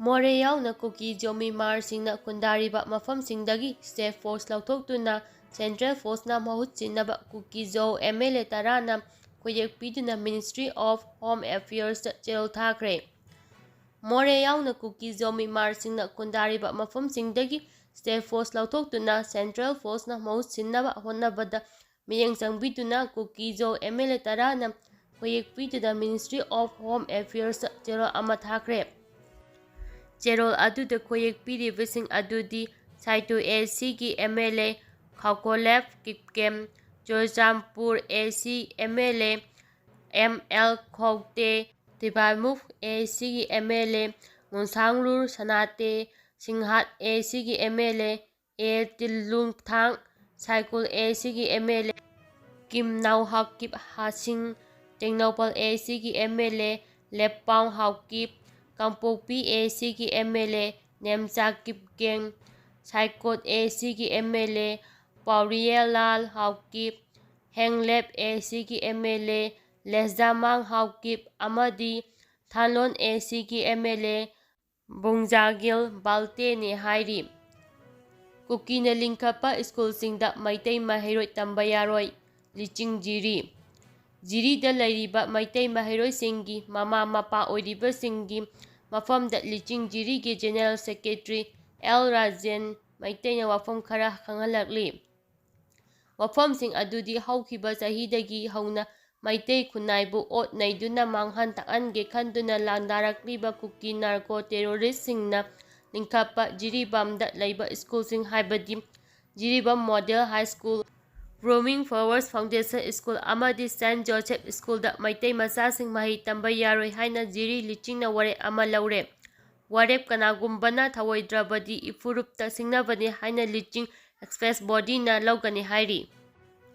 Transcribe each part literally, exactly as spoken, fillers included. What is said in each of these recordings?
ꯃꯣꯔꯦ ꯌꯥꯎꯅ ꯀꯨꯀꯤ ꯖꯣꯃꯤꯃꯥꯔꯁꯤꯡꯅ ꯈꯨꯟꯗꯥꯔꯤꯕ ꯃꯐꯝꯁꯤꯡꯗꯒꯤ ꯁ꯭ꯇꯦꯠ ꯐꯣꯔꯁ ꯂꯧꯊꯣꯛꯇꯨꯅ ꯁꯦꯟꯇ꯭ꯔꯦꯜ ꯐꯣꯔꯁꯅ ꯃꯍꯨꯠ ꯁꯤꯟꯅꯕ ꯀꯨꯀꯤ ꯖꯣ ꯑꯦꯝ ꯑꯦꯜ ꯑꯦ ꯇꯔꯥꯅ ꯈꯣꯏꯌꯦꯛ ꯄꯤꯗꯨꯅ ꯃꯤꯅꯤꯁꯇ꯭ꯔꯤ ꯑꯣꯐ ꯍꯣꯝ ꯑꯦꯐꯤꯌꯔꯁꯇ ꯆꯦꯔꯣꯜ ꯊꯥꯈ꯭ꯔꯦ꯫ ꯃꯣꯔꯦ ꯌꯥꯎꯅ ꯀꯨꯀꯤ ꯖꯣꯃꯤꯃꯥꯔꯁꯤꯡꯅ ꯈꯨꯟꯗꯥꯔꯤꯕ ꯃꯐꯝꯁꯤꯡꯗꯒꯤ ꯁ꯭ꯇꯦꯠ ꯐꯣꯔꯁ ꯂꯧꯊꯣꯛꯇꯨꯅ ꯁꯦꯟꯇ꯭ꯔꯦꯜ ꯐꯣꯔꯁꯅ ꯃꯍꯨꯠ ꯁꯤꯟꯅꯕ ꯍꯣꯠꯅꯕꯗ ꯃꯤꯠꯌꯦꯡ ꯆꯪꯕꯤꯗꯨꯅ ꯀꯨꯀꯤ ꯖꯣ ꯑꯦꯝ ꯑꯦꯜ ꯑꯦ ꯇꯔꯥꯅ ꯈꯣꯏꯌꯦꯛ ꯄꯤꯗꯨꯅ ꯃꯤꯅꯤꯁꯇ꯭ꯔꯤ ꯑꯣꯐ ꯍꯣꯝ ꯑꯦꯐꯤꯌꯔꯁꯇ ꯆꯦꯔꯣꯜ ꯑꯃ ꯊꯥꯈ꯭ꯔꯦ꯫ ꯆꯦꯔꯣꯜ ꯑꯗꯨꯗ ꯈꯣꯏꯌꯦꯛ ꯄꯤꯔꯤꯕꯁꯤꯡ ꯑꯗꯨꯗꯤ ꯁꯥꯏꯇꯨ ꯑꯦ ꯁꯤꯒꯤ M L A Khaokholep Kipgen, Churachandpur A C M L A M L ꯈꯣꯛꯇꯦ, ꯇꯤꯕꯥꯃꯨꯐ ꯑꯦ ꯁꯤꯒꯤ ꯑꯦꯝ ꯑꯦꯜ ꯑꯦ ꯃꯣꯟꯁꯥꯡꯂꯨꯔ ꯁꯅꯥꯇꯦ, ꯁꯤꯡꯍꯥꯠ ꯑꯦ ꯁꯤꯒꯤ ꯑꯦꯝ ꯑꯦꯜ ꯑꯦ ꯑꯦ ꯇꯤꯜꯂꯨꯡꯊꯥꯡ, ꯁꯥꯏꯀꯨꯜ ꯑꯦ ꯁꯤꯒꯤ ꯑꯦꯝ ꯑꯦꯜ ꯑꯦ ꯀꯤꯝ ꯅꯥꯎ ꯍꯥꯎꯀꯤꯞ ꯍꯥꯁꯤꯡ, ꯇꯦꯡꯅꯧꯄꯜ ꯑꯦ ꯁꯤꯒꯤ ꯑꯦꯝ ꯑꯦꯜ ꯑꯦ ꯂꯦꯞꯄꯥꯎ ꯍꯥꯎꯀꯤꯞ, ꯀꯥꯡꯄꯣꯛꯄꯤ ꯑꯦ ꯁꯤꯒꯤ ꯑꯦꯝ ꯑꯦꯜ ꯑꯦ ꯅꯦꯝꯆꯥ ꯀꯤꯞꯒꯦꯡ, ꯁꯥꯏꯀꯣꯠ ꯑꯦ ꯁꯤꯒꯤ ꯑꯦꯝ ꯑꯦꯜ ꯑꯦ ꯄꯥꯎꯔꯤꯌꯦꯂꯥꯜ ꯍꯥꯎꯀꯤꯞ, ꯍꯦꯡꯂꯦꯞ ꯑꯦ ꯁꯤꯒꯤ ꯑꯦꯝ ꯑꯦꯜ ꯑꯦ ꯂꯦꯁꯖꯥꯃꯥꯡ ꯍꯥꯎꯀꯤꯞ ꯑꯃꯗꯤ ꯊꯥꯟꯂꯣꯟ ꯑꯦ ꯁꯤꯒꯤ ꯑꯦꯝ ꯑꯦꯜ ꯑꯦ ꯕꯣꯡꯖꯥꯒꯤꯜ ꯕꯥꯜꯇꯦꯅꯤ ꯍꯥꯏꯔꯤ꯫ ꯀꯨꯀꯤꯅ ꯂꯤꯡꯈꯠꯄ ꯁ꯭ꯀꯨꯜꯁꯤꯡꯗ ꯃꯩꯇꯩ ꯃꯍꯩꯔꯣꯏ ꯇꯝꯕ ꯌꯥꯔꯣꯏ, ꯂꯤꯆꯤꯡ ꯖꯤꯔꯤ꯫ ꯖꯤꯔꯤꯗ ꯂꯩꯔꯤꯕ ꯃꯩꯇꯩ ꯃꯍꯩꯔꯣꯏꯁꯤꯡꯒꯤ ꯃꯃꯥ ꯃꯄꯥ ꯑꯣꯏꯔꯤꯕꯁꯤꯡꯒꯤ ꯃꯐꯝꯗ ꯂꯤꯆꯤꯡ ꯖꯤꯔꯤꯒꯤ ꯖꯦꯅꯦꯔꯦꯜ ꯁꯦꯀ꯭ꯔꯦꯇꯔꯤ ꯑꯦꯜ ꯔꯥꯖꯦꯟ ꯃꯩꯇꯩꯅ ꯋꯥꯐꯝ ꯈꯔ ꯈꯪꯍꯜꯂꯛꯂꯤ꯫ ꯋꯥꯐꯝꯁꯤꯡ ꯑꯗꯨꯗꯤ ꯍꯧꯈꯤꯕ ꯆꯍꯤꯗꯒꯤ ꯍꯧꯅ ꯃꯩꯇꯩ ꯈꯨꯟꯅꯥꯏꯕꯨ ꯑꯣꯠ ꯅꯩꯗꯨꯅ ꯃꯥꯡꯍꯟ ꯇꯥꯛꯍꯟꯒꯦ ꯈꯟꯗꯨꯅ ꯂꯥꯟꯗꯥꯔꯛꯂꯤꯕ ꯀꯨꯀꯤ ꯅꯥꯔꯀꯣ ꯇꯦꯔꯣꯔꯤꯁꯁꯤꯡꯅ ꯂꯤꯡꯈꯠꯄ ꯖꯤꯔꯤꯕꯥꯝꯗ ꯂꯩꯕ ꯁ꯭ꯀꯨꯜꯁꯤꯡ ꯍꯥꯏꯕꯗꯤ Jiribam model high school, blooming flowers foundation school ꯑꯃꯗꯤ ꯁꯦꯟꯠ ꯖꯣꯁꯦꯐ ꯁ꯭ꯀꯨꯜꯗ ꯃꯩꯇꯩ ꯃꯆꯥꯁꯤꯡ ꯃꯍꯩ ꯇꯝꯕ ꯌꯥꯔꯣꯏ ꯍꯥꯏꯅ ꯖꯤꯔꯤ ꯂꯤꯆꯤꯡꯅ ꯋꯥꯔꯦꯞ ꯑꯃ ꯂꯧꯔꯦ꯫ ꯋꯥꯔꯦꯞ ꯀꯅꯥꯒꯨꯝꯕꯅ ꯊꯧꯑꯣꯏꯗ꯭ꯔꯕꯗꯤ ꯏꯐꯨꯔꯨꯞꯇ ꯁꯤꯡꯅꯕꯅꯤ ꯍꯥꯏꯅ ꯂꯤꯆꯤꯡ ꯑꯦꯛꯁꯄꯔꯠ ꯕꯣꯗꯤꯅ ꯂꯧꯒꯅꯤ ꯍꯥꯏꯔꯤ꯫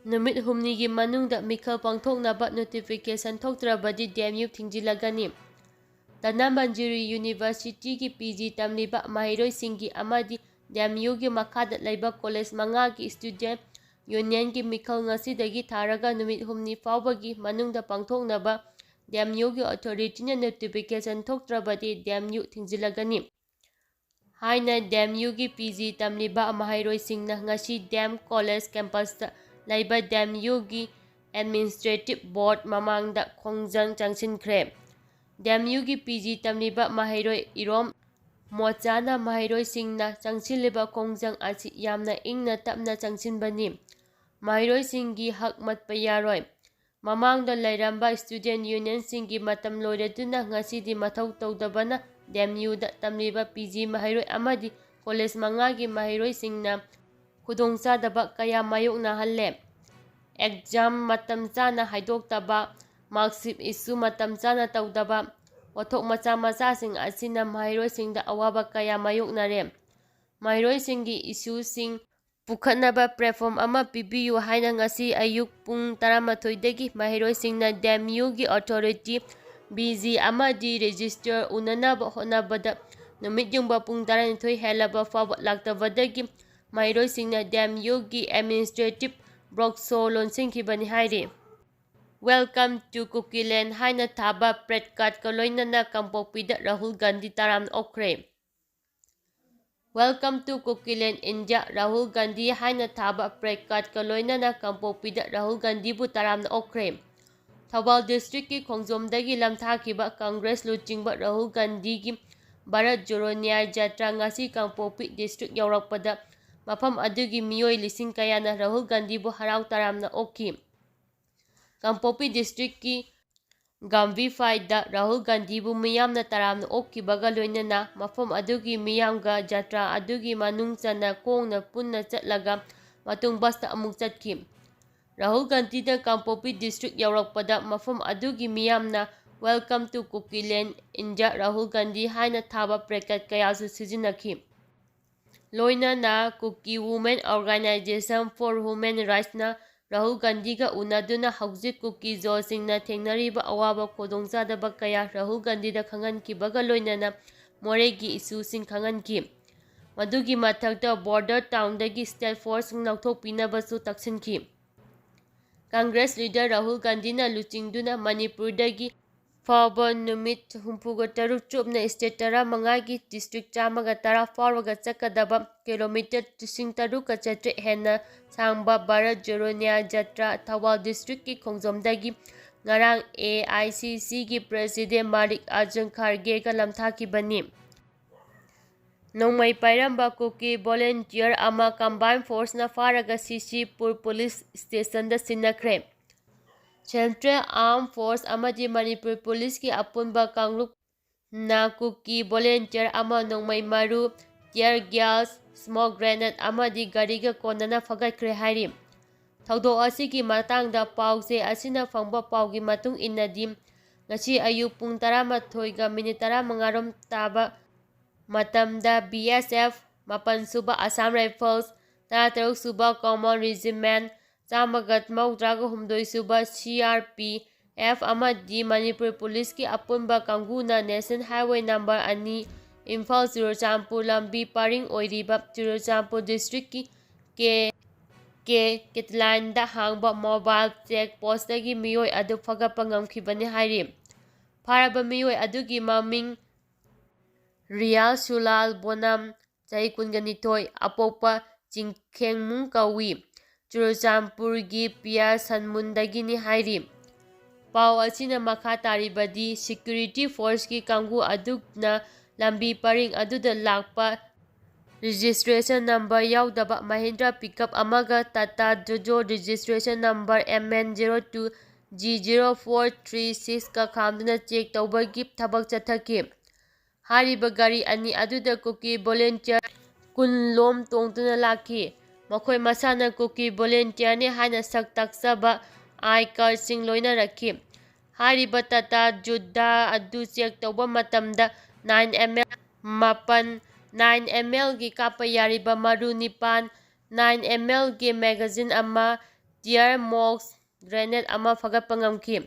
ꯅꯨꯃꯤꯠ ꯍꯨꯝꯅꯤꯒꯤ ꯃꯅꯨꯡꯗ ꯃꯤꯈꯜ ꯄꯥꯡꯊꯣꯛꯅꯕ ꯅꯣꯇꯤꯐꯤꯀꯦꯁꯟ ꯊꯣꯛꯇ꯭ꯔꯕꯗꯤ ꯗꯤ ꯑꯦꯝ ꯌꯨ ꯊꯤꯡꯖꯤꯜꯂꯒꯅꯤ꯫ ꯙꯅꯃꯟꯖꯨꯔꯤ ꯌꯨꯅꯤꯚꯔꯁꯤꯇꯤꯒꯤ ꯄꯤ ꯖꯤ ꯇꯝꯂꯤꯕ ꯃꯍꯩꯔꯣꯏꯁꯤꯡꯒꯤ ꯑꯃꯗꯤ ꯗꯤ ꯑꯦꯝ ꯌꯨꯒꯤ ꯃꯈꯥꯗ ꯂꯩꯕ ꯀꯣꯂꯦꯖ ꯃꯉꯥꯒꯤ ꯁ꯭ꯇꯨꯗꯦꯟꯠ ꯌꯨꯅꯤꯌꯟꯒꯤ ꯃꯤꯈꯜ ꯉꯁꯤꯗꯒꯤ ꯊꯥꯔꯒ ꯅꯨꯃꯤꯠ ꯍꯨꯝꯅꯤ ꯐꯥꯎꯕꯒꯤ ꯃꯅꯨꯡꯗ ꯄꯥꯡꯊꯣꯛꯅꯕ ꯗꯤ ꯑꯦꯝ ꯌꯨꯒꯤ ꯑꯣꯊꯣꯔꯤꯇꯤꯅ ꯅꯣꯇꯤꯐꯤꯀꯦꯁꯟ ꯊꯣꯛꯇ꯭ꯔꯕꯗꯤ ꯗꯤ ꯑꯦꯝ ꯌꯨ ꯊꯤꯡꯖꯤꯜꯂꯒꯅꯤ ꯍꯥꯏꯅ ꯗꯤ ꯑꯦꯝ ꯌꯨꯒꯤ ꯄꯤ ꯖꯤ ꯇꯝꯂꯤꯕ ꯃꯍꯩꯔꯣꯏꯁꯤꯡꯅ ꯉꯁꯤ ꯗꯤ ꯑꯦꯝ ꯀꯣꯂꯦꯖ ꯀꯦꯝꯄꯁꯇ ꯂꯩꯕ ꯗꯤ ꯑꯦꯝ ꯌꯨꯒꯤ ꯑꯦꯗꯃꯤꯅꯤꯁꯇ꯭ꯔꯦꯇꯤꯚ ꯕꯣꯔꯗ ꯃꯃꯥꯡꯗ ꯈꯣꯡꯖꯪ ꯆꯪꯁꯤꯟꯈ꯭ꯔꯦ꯫ ꯗꯤ ꯑꯦꯝ ꯌꯨꯒꯤ ꯄꯤ ꯖꯤ ꯇꯝꯂꯤꯕ ꯃꯍꯩꯔꯣꯏ ꯏꯔꯣꯝ ꯃꯣꯆꯥꯅ ꯃꯍꯩꯔꯣꯏꯁꯤꯡꯅ ꯆꯪꯁꯤꯜꯂꯤꯕ ꯈꯣꯡꯖꯪ ꯑꯁꯤ ꯌꯥꯝꯅ ꯏꯪꯅ ꯇꯞꯅ ꯆꯪꯁꯤꯟꯕꯅꯤ꯫ ꯃꯍꯩꯔꯣꯏꯁꯤꯡꯒꯤ ꯍꯛ ꯃꯠꯄ ꯌꯥꯔꯣꯏ꯫ ꯃꯃꯥꯡꯗ ꯂꯩꯔꯝꯕ ꯏꯁꯇꯨꯗꯦꯟ ꯌꯨꯅꯤꯌꯟꯁꯤꯡꯒꯤ ꯃꯇꯝ ꯂꯣꯏꯔꯗꯨꯅ ꯉꯁꯤꯗꯤ ꯃꯊꯧ ꯇꯧꯗꯕꯅ ꯗꯤ ꯑꯦꯝ ꯌꯨꯗ ꯇꯝꯂꯤꯕ ꯄꯤ ꯖꯤ ꯃꯍꯩꯔꯣꯏ ꯑꯃꯗꯤ ꯀꯣꯂꯦꯖ ꯃꯉꯥꯒꯤ ꯃꯍꯩꯔꯣꯏꯁꯤꯡꯅ ꯈꯨꯗꯣꯡꯆꯥꯗꯕ ꯀꯌꯥ ꯃꯥꯌꯣꯛꯅꯍꯜꯂꯦ꯫ ꯑꯦꯛꯖꯥꯝ ꯃꯇꯝ ꯆꯥꯅ ꯍꯥꯏꯗꯣꯛꯇꯕ, ꯃꯥꯔꯛꯁꯤꯠ ꯏꯁꯨ ꯃꯇꯝ ꯆꯥꯅ ꯇꯧꯗꯕ, ꯄꯣꯠꯊꯣꯛ ꯃꯆꯥ ꯃꯆꯥꯁꯤꯡ ꯑꯁꯤꯅ ꯃꯍꯩꯔꯣꯏꯁꯤꯡꯗ ꯑꯋꯥꯕ ꯀꯌꯥ ꯃꯥꯌꯣꯛꯅꯔꯦ꯫ ꯃꯍꯩꯔꯣꯏꯁꯤꯡꯒꯤ ꯏꯁꯨꯁꯤꯡ ꯄꯨꯈꯠꯅꯕ ꯄ꯭ꯂꯦꯠꯐꯣꯝ ꯑꯃ ꯄꯤꯕꯤꯌꯨ ꯍꯥꯏꯅ ꯉꯁꯤ ꯑꯌꯨꯛ ꯄꯨꯡ ꯇꯔꯥꯃꯥꯊꯣꯏꯗꯒꯤ ꯃꯍꯩꯔꯣꯏꯁꯤꯡꯅ ꯗꯤ ꯑꯦꯝ ꯌꯨꯒꯤ ꯑꯣꯊꯣꯔꯤꯇꯤ, ꯕꯤ ꯖꯤ ꯑꯃꯗꯤ ꯔꯦꯖꯤꯁꯇ꯭ꯔꯥꯔ ꯎꯅꯅꯕ ꯍꯣꯠꯅꯕꯗ ꯅꯨꯃꯤꯠ ꯌꯨꯡꯕ ꯄꯨꯡ ꯇꯔꯥꯅꯤꯊꯣꯏ ꯍꯦꯜꯂꯕ ꯐꯥꯎꯕ ꯂꯥꯛꯇꯕꯗꯒꯤ ꯃꯍꯩꯔꯣꯏꯁꯤꯡꯅ ꯗꯤ ꯑꯦꯝ ꯌꯨꯒꯤ ꯑꯦꯗꯃꯤꯅꯤꯁꯇ꯭ꯔꯦꯇꯤꯚ ꯕ꯭ꯂꯣꯛ ꯁꯣ ꯂꯣꯟꯁꯤꯟꯈꯤꯕꯅꯤ ꯍꯥꯏꯔꯤ꯫ "Welcome to Kukiland" ꯍꯥꯏꯅ ꯊꯥꯕ ꯄ꯭ꯂꯦꯀꯥꯔꯗꯀ ꯂꯣꯏꯅꯅ ꯀꯥꯡꯄꯣꯛꯄꯤꯗ ꯔꯥꯍꯨꯜ ꯒꯥꯟꯙꯤ ꯇꯔꯥꯝꯅ ꯑꯣꯛꯈ꯭ꯔꯦ꯫ "Welcome to Kukiland, India", Rahul Gandhi ꯍꯥꯏꯅ ꯊꯥꯕ ꯄ꯭ꯂꯦꯀꯥꯔꯗꯀ ꯂꯣꯏꯅꯅ ꯀꯥꯡꯄꯣꯛꯄꯤꯗ ꯔꯥꯍꯨꯜ ꯒꯥꯟꯙꯤꯕꯨ ꯇꯔꯥꯝꯅ ꯑꯣꯛꯈ꯭ꯔꯦ꯫ ꯊꯧꯕꯥꯜ ꯗꯤꯁꯇ꯭ꯔꯤꯛꯀꯤ ꯈꯣꯡꯖꯣꯝꯗꯒꯤ ꯂꯝꯊꯥꯈꯤꯕ ꯀꯪꯒ꯭ꯔꯦꯁ ꯂꯨꯆꯤꯡꯕ ꯔꯥꯍꯨꯜ ꯒꯥꯟꯙꯤꯒꯤ ꯚꯥꯔꯠ ꯖꯣꯔꯣ ꯅ꯭ꯌꯥꯌ ꯖꯥꯇ꯭ꯔꯥ ꯉꯁꯤ ꯀꯥꯡꯄꯣꯛꯄꯤ ꯗꯤꯁꯇ꯭ꯔꯤꯛ ꯌꯧꯔꯛꯄꯗ ꯃꯐꯝ ꯑꯗꯨꯒꯤ ꯃꯤꯑꯣꯏ ꯂꯤꯁꯤꯡ ꯀꯌꯥꯅ ꯔꯥꯍꯨꯜ ꯒꯥꯟꯙꯤꯕꯨ ꯍꯔꯥꯎ ꯇꯔꯥꯝꯅ ꯑꯣꯛꯈꯤ꯫ ꯀꯥꯡꯄꯣꯛꯄꯤ ꯗꯤꯁꯇ꯭ꯔꯤꯛꯀꯤ ꯒꯥꯝꯚꯤꯐꯥꯏꯗ ꯔꯥꯍꯨꯜ ꯒꯥꯟꯙꯤꯕꯨ ꯃꯤꯌꯥꯝꯅ ꯇꯔꯥꯝꯅ ꯑꯣꯛꯈꯤꯕꯒ ꯂꯣꯏꯅꯅ ꯃꯐꯝ ꯑꯗꯨꯒꯤ ꯃꯤꯌꯥꯝꯒ ꯖꯥꯇ꯭ꯔꯥ ꯑꯗꯨꯒꯤ ꯃꯅꯨꯡ ꯆꯟꯅ ꯈꯣꯡꯅ ꯄꯨꯟꯅ ꯆꯠꯂꯒ ꯃꯇꯨꯡ ꯕꯁꯇ ꯑꯃꯨꯛ ꯆꯠꯈꯤ꯫ ꯔꯥꯍꯨꯜ ꯒꯥꯟꯙꯤꯅ ꯀꯥꯡꯄꯣꯛꯄꯤ ꯗꯤꯁꯇ꯭ꯔꯤꯛ ꯌꯧꯔꯛꯄꯗ ꯃꯐꯝ ꯑꯗꯨꯒꯤ ꯃꯤꯌꯥꯝꯅ "Welcome to Kukiland, India, Rahul Gandhi" ꯍꯥꯏꯅ ꯊꯥꯕ ꯄ꯭ꯂꯦꯀꯥꯔꯗ ꯀꯌꯥꯁꯨ ꯁꯤꯖꯤꯟꯅꯈꯤ꯫ ꯂꯣꯏꯅꯅ Kuki Women Organisation for Human Rightsꯅ Rahul ꯒꯥꯟꯙꯤꯒ ꯎꯅꯗꯨꯅ ꯍꯧꯖꯤꯛ ꯀꯨꯀꯤꯖꯣꯁꯤꯡꯅ ꯊꯦꯡꯅꯔꯤꯕ ꯑꯋꯥꯕ ꯈꯨꯗꯣꯡꯆꯥꯗꯕ ꯀꯌꯥ ꯔꯥꯍꯨꯜ ꯒꯥꯟꯙꯤꯗ ꯈꯪꯍꯟꯈꯤꯕꯒ ꯂꯣꯏꯅꯅ ꯃꯣꯔꯦꯒꯤ ꯏꯁꯨꯁꯤꯡ ꯈꯪꯍꯟꯈꯤ꯫ ꯃꯗꯨꯒꯤ ꯃꯊꯛꯇ ꯕꯣꯔꯗꯔ ꯇꯥꯎꯟꯗꯒꯤ ꯁ꯭ꯇꯦꯠ ꯐꯣꯔꯁꯁꯤꯡ ꯂꯧꯊꯣꯛꯄꯤꯅꯕꯁꯨ ꯇꯛꯁꯤꯟꯈꯤ꯫ ꯀꯪꯒ꯭ꯔꯦꯁ ꯂꯤꯗꯔ ꯔꯥꯍꯨꯜ ꯒꯥꯟꯙꯤꯅ ꯂꯨꯆꯤꯡꯗꯨꯅ ꯃꯅꯤꯄꯨꯔꯗꯒꯤ ꯐꯥꯎꯕ ꯅꯨꯃꯤꯠ ꯍꯨꯝꯐꯨꯒ ꯇꯔꯨꯛ ꯆꯨꯞꯅ ꯁ꯭ꯇꯦꯠ ꯇꯔꯥꯃꯉꯥꯒꯤ ꯗꯤꯁꯇ꯭ꯔꯤꯛ ꯆꯥꯝꯃꯒ ꯇꯔꯥ ꯐꯥꯎꯔꯒ ꯆꯠꯀꯗꯕ ꯀꯤꯂꯣꯃꯤꯇꯔ ꯂꯤꯁꯤꯡ ꯇꯔꯨꯛꯀ ꯆꯥꯇ꯭ꯔꯦꯠ ꯍꯦꯟꯅ ꯁꯥꯡꯕ ꯚꯥꯔꯠ ꯖꯣꯔꯣ ꯅ꯭ꯌꯥꯌ ꯖꯇ꯭ꯔꯥ ꯊꯧꯕꯥꯜ ꯗꯤꯁꯇ꯭ꯔꯤꯛꯀꯤ ꯈꯣꯡꯖꯣꯝꯗꯒꯤ ꯉꯔꯥꯡ ꯑꯦ ꯑꯥꯏ ꯁꯤ ꯁꯤꯒꯤ ꯄ꯭ꯔꯦꯁꯤꯗꯦꯟ ꯃꯥꯂꯤꯛ ꯑꯔꯖꯨꯟ ꯈꯥꯔꯒꯦꯒ ꯂꯝꯊꯥꯈꯤꯕꯅꯤ꯫ ꯅꯣꯡꯃꯩ ꯄꯥꯏꯔꯝꯕ ꯀꯨꯀꯤ ꯚꯣꯂꯨꯟꯇꯤꯌꯔ ꯑꯃ ꯀꯝꯕꯥꯏꯟ ꯐꯣꯔꯁꯅ ꯐꯥꯔꯒ ꯁꯤꯁꯤꯄꯨꯔ ꯄꯨꯂꯤꯁ ꯁ꯭ꯇꯦꯁꯟꯗ ꯁꯤꯟꯅꯈ꯭ꯔꯦ꯫ ꯁꯦꯟꯇ꯭ꯔꯦꯜ ꯑꯥꯔꯝ ꯐꯣꯔꯁ ꯑꯃꯗꯤ ꯃꯅꯤꯄꯨꯔ ꯄꯨꯂꯤꯁꯀꯤ ꯑꯄꯨꯟꯕ ꯀꯥꯡꯂꯨꯞꯅ ꯀꯨꯀꯤ ꯚꯣꯂꯨꯟꯇꯤꯌꯔ ꯑꯃ ꯅꯣꯡꯃꯩ ꯃꯔꯨ, ꯇꯤꯌꯔ ꯒ꯭ꯌꯥꯁ, ꯁ꯭ꯃꯣꯛ ꯒ꯭ꯔꯦꯅꯦꯗ ꯑꯃꯗꯤ ꯒꯥꯔꯤꯒ ꯀꯣꯟꯅꯅ ꯐꯒꯠꯈ꯭ꯔꯦ ꯍꯥꯏꯔꯤ꯫ ꯊꯧꯗꯣꯛ ꯑꯁꯤꯒꯤ ꯃꯇꯥꯡꯗ ꯄꯥꯎ ꯆꯦ ꯑꯁꯤꯅ ꯐꯪꯕ ꯄꯥꯎꯒꯤ ꯃꯇꯨꯡ ꯏꯟꯅꯗꯤ, ꯉꯁꯤ ꯑꯌꯨꯛ ꯄꯨꯡ ꯇꯔꯥꯃꯥꯊꯣꯏꯒ ꯃꯤꯅꯤꯠ ꯇꯔꯥꯃꯉꯥꯔꯣꯝ ꯇꯥꯕ ꯃꯇꯝꯗ ꯕꯤ ꯑꯦꯁ ꯑꯦꯐ, ꯃꯥꯄꯟ ꯁꯨꯕ ꯑꯁꯥꯝ ꯔꯥꯏꯐꯜꯁ, ꯇꯔꯥꯇꯔꯨꯛ ꯁꯨꯕ ꯀꯃꯜ ꯔꯦꯖꯤꯃꯦꯟ, ꯆꯥꯝꯃꯒ ꯃꯧꯗ꯭ꯔꯥꯒ ꯍꯨꯝꯗꯣꯏ ꯁꯨꯕ ꯁꯤ ꯑꯥꯔ ꯄꯤ ꯑꯦꯐ ꯑꯃꯗꯤ ꯃꯅꯤꯄꯨꯔ ꯄꯨꯂꯤꯁꯀꯤ ꯑꯄꯨꯟꯕ ꯀꯥꯡꯕꯨꯅ ꯅꯦꯁꯅꯦꯜ ꯍꯥꯏꯋꯦ ꯅꯝꯕꯔ ꯑꯅꯤ, ꯏꯝꯐꯥꯜ ꯆꯨꯔꯆꯥꯟꯄꯨꯔ ꯂꯝꯕꯤ ꯄꯔꯤꯡ ꯑꯣꯏꯔꯤꯕ ꯆꯨꯔꯆꯥꯟꯄꯨꯔ ꯗꯤꯁꯇ꯭ꯔꯤꯛꯀꯤ ꯀꯦ ꯀꯦ ꯀꯦꯇꯂꯥꯏꯟꯗ ꯍꯥꯡꯕ ꯃꯣꯕꯥꯏꯜ ꯆꯦꯛ ꯄꯣꯁꯇꯒꯤ ꯃꯤꯑꯣꯏ ꯑꯗꯨ ꯐꯒꯠꯄ ꯉꯝꯈꯤꯕꯅꯤ ꯍꯥꯏꯔꯤ꯫ ꯐꯥꯔꯕ ꯃꯤꯑꯣꯏ ꯑꯗꯨꯒꯤ ꯃꯃꯤꯡ ꯔꯤꯌꯥꯜ ꯁꯨꯂꯥꯜ ꯕꯣꯅꯝ, ꯆꯍꯤ ꯀꯨꯟꯒ ꯅꯤꯊꯣꯏ, ꯑꯄꯣꯛꯄ ꯆꯤꯡꯈꯦꯡꯃꯨꯡ ꯀꯧꯏ꯫ ꯆꯨꯔꯆꯥꯟꯄꯨꯔꯒꯤ ꯄꯤꯌꯥ ꯁꯟꯃꯨꯟꯗꯒꯤꯅꯤ ꯍꯥꯏꯔꯤ꯫ ꯄꯥꯎ ꯑꯁꯤꯅ ꯃꯈꯥ ꯇꯥꯔꯤꯕꯗꯤ, ꯁꯦꯀ꯭ꯌꯨꯔꯤꯇꯤ ꯐꯣꯔꯁꯀꯤ ꯀꯥꯡꯕꯨ ꯑꯗꯨꯅ ꯂꯝꯕꯤ ꯄꯔꯤꯡ ꯑꯗꯨꯗ ꯂꯥꯛꯄ ꯔꯦꯖꯤꯁꯇ꯭ꯔꯦꯁꯟ ꯅꯝꯕꯔ ꯌꯥꯎꯗꯕ ꯃꯍꯤꯟꯗ꯭ꯔꯥ ꯄꯤꯀꯞ ꯑꯃꯒ ꯇꯥꯇꯥ ꯖꯨꯖꯣ registration number M N zero two G zero four three ꯁꯤꯛꯁꯀ ꯈꯥꯝꯗꯨꯅ ꯆꯦꯛ ꯇꯧꯕꯒꯤ ꯊꯕꯛ ꯆꯠꯊꯈꯤ꯫ ꯍꯥꯏꯔꯤꯕ ꯒꯥꯔꯤ ꯑꯅꯤ ꯑꯗꯨꯗ ꯀꯨꯀꯤ ꯚꯣꯂꯨꯟꯇꯤꯌꯔ ꯀꯨꯟ ꯂꯣꯝ ꯇꯣꯡꯗꯨꯅ ꯂꯥꯛꯈꯤ꯫ ꯃꯈꯣꯏ ꯃꯁꯥꯅ ꯀꯨꯀꯤ ꯚꯣꯂꯨꯟꯇꯤꯌꯔꯅꯤ ꯍꯥꯏꯅ ꯁꯛ ꯇꯥꯛꯆꯕ ꯑꯥꯏ ꯀꯥꯔꯗꯁꯤꯡ ꯂꯣꯏꯅꯔꯛꯈꯤ꯫ ꯍꯥꯏꯔꯤꯕ ꯇꯥꯇꯥ ꯖꯨꯗꯥ ꯑꯗꯨ ꯆꯦꯛ ꯇꯧꯕ ꯃꯇꯝꯗ ꯅꯥꯏꯟ ꯑꯦꯝ ꯑꯦꯜ ꯃꯥꯄꯟ, ꯅꯥꯏꯟ ꯑꯦꯝ ꯑꯦꯜꯒꯤ ꯀꯥꯞꯄ ꯌꯥꯔꯤꯕ ꯃꯔꯨ ꯅꯤꯄꯥꯟ, ꯅꯥꯏꯟ ꯑꯦꯝ ꯑꯦꯜꯒꯤ ꯃꯦꯒꯥꯖꯤꯟ ꯑꯃ, ꯇꯤꯌꯔ ꯃꯣꯛꯁ ꯒ꯭ꯔꯦꯅꯦꯗ ꯑꯃ ꯐꯒꯠꯄ ꯉꯝꯈꯤ꯫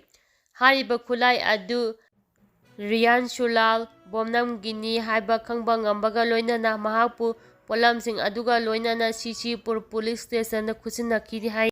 ꯍꯥꯏꯔꯤꯕ ꯈꯨꯠꯂꯥꯏ ꯑꯗꯨ ꯔꯤꯌꯥꯟ ꯁꯨꯂꯥꯜ ꯕꯣꯝꯅꯝꯒꯤꯅꯤ ꯍꯥꯏꯕ ꯈꯪꯕ ꯉꯝꯕꯒ ꯂꯣꯏꯅꯅ ꯃꯍꯥꯛꯄꯨ ꯄꯣꯠꯂꯝꯁꯤꯡ ꯑꯗꯨꯒ ꯂꯣꯏꯅꯅ ꯁꯤꯁꯤꯄꯨꯔ ꯄꯨꯂꯤꯁ ꯁ꯭ꯇꯦꯁꯟꯗ ꯈꯨꯠꯁꯤꯟꯅꯈꯤ ꯍꯥꯏ꯫